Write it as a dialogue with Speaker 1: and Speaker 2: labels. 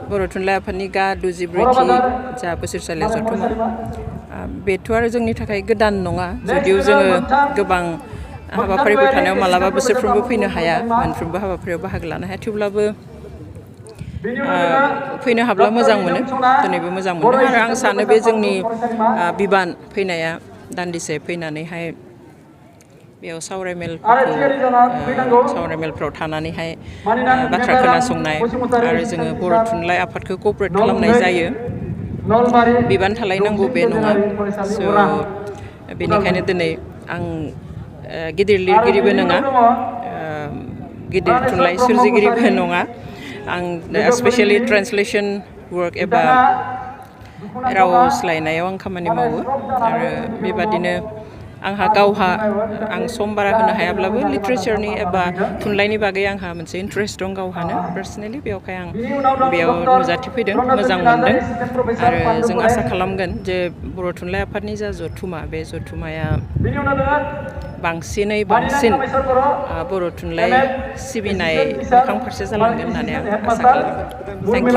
Speaker 1: बर' थुनलाइ आफादनि गा 24थि जा बोसोरसालि जथुमा बेथ' आरो जोंनि थाखाय गोदान नङा जुदिव जोङो गोबां हाबाफारिफोर थानायाव मालाबा बोसोरफ्रोमबो फैनो हाया मोनफ्रोमबो हाबाफारियाव बाहागो लानो हाया थेवब्लाबो फैनो हाब्ला मोजां मोनो दिनैबो मोजां मोनो आरो आं सानो बे जोंनि बिबान फैनाया दान्दिसे फैनानैहाय बेयाव सावरायमेलफ्राव थानानैहाय बाथ्रा खोनासंनाय आरो जोङो बर' थुनलाइ आफादखौ क'अपारेट खालामनाय जायो बिबान थालायनांगौ बे नङा स' बेनिखायनो दिनै आं गिदिर लिरगिरिबो नङा गिदिर थुनलाइ सोरजिगिरिबो नङा आं स्पेसियेलि ट्रेन्सलेसन वर्क एबा राव सोलायनायाव आं खामानि मावो आरो बेबादिनो आंहा गावहा आं सम बारा होनो हायाब्लाबो लिटारेचारनि एबा थुनलाइनि बागै आंहा मोनसे इन्ट्रेस्ट दं गावहानो पार्सनेलि बेयावखाय आं बेयाव नुजाथिफैदों मोजां मोनदों आरो जों आसा खालामगोन जे बर' थुनलाइ आफादनि जा जथुमा बे जथुमाया बांसिन बर' थुनलाइ सिबिनाय मोखां फारसे जालांगोन होननानै आं आसा खालामो थेंक इउ